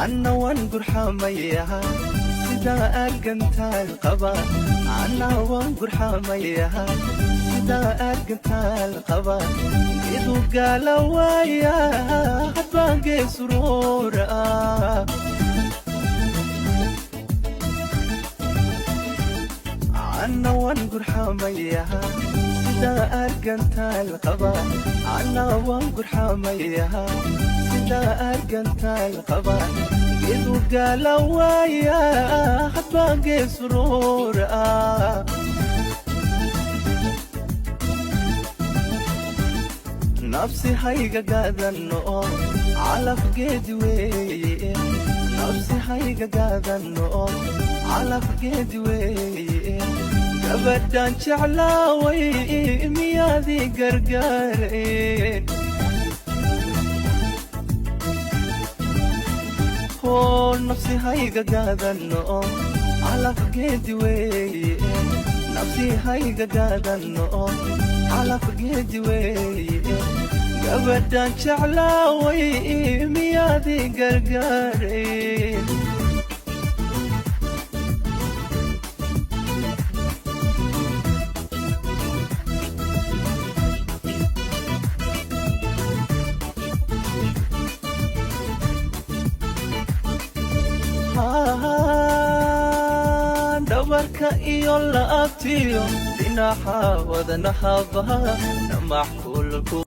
Anna waan gurxamayaa sidaa argantaal qaba. Anna waan gurxamayaa sidaa argantaal qaba. Idu gaala waaya hadbaan geesuroora. Anna waan gurxamayaa sidaa argantaal qaba. Anna waan gurxamayaa sidaa argantaal qaba. Idu gaala waaya hadbaan geesuroora. Nafsi hayga gaadano, calaf geedi weeye. Nafsi hayga gaadano, calaf geedi weeye. Gabadhaan jeclaaway miyaadii gargaareen? Hoo, nafsi hayga gaadano, calaf geedi weeye. Nafsi hayga gaadano, calaf geedi weeye. Gabadhaan jeclaaway miyaadii gargaareen? Dhabarka iyo laabtiyo dhinaca wadnahaba dhamac kulku.